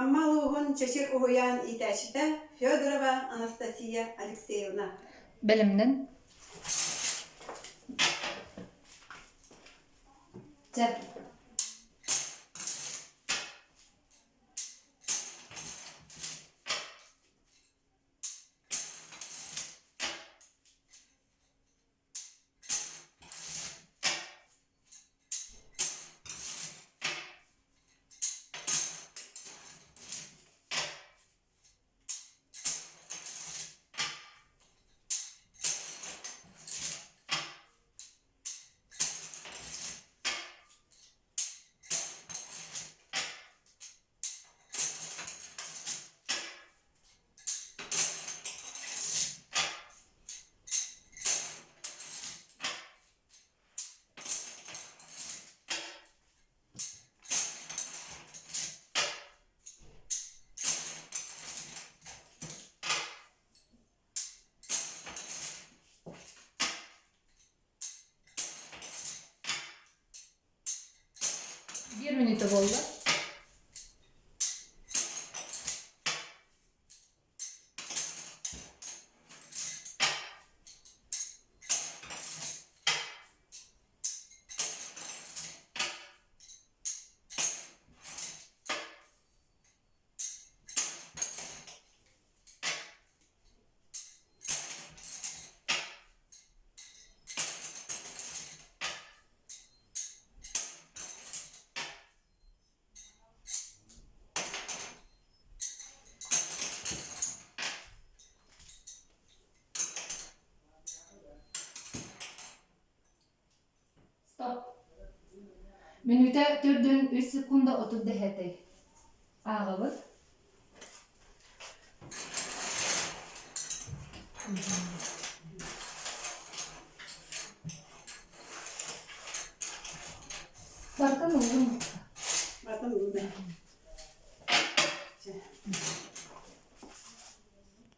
Амма улууһун Чэчир уһуйаан иитээччитэ Федорова Анастасия Алексеевна. Бэлэмнэн. Чэ. Биир мүнүүтэ буолла. Стоп. Мүнүүтэ төрдүн үс секунда 30 дэһэтэй. Ааҕабыт. Бартын угун. Бартын угун.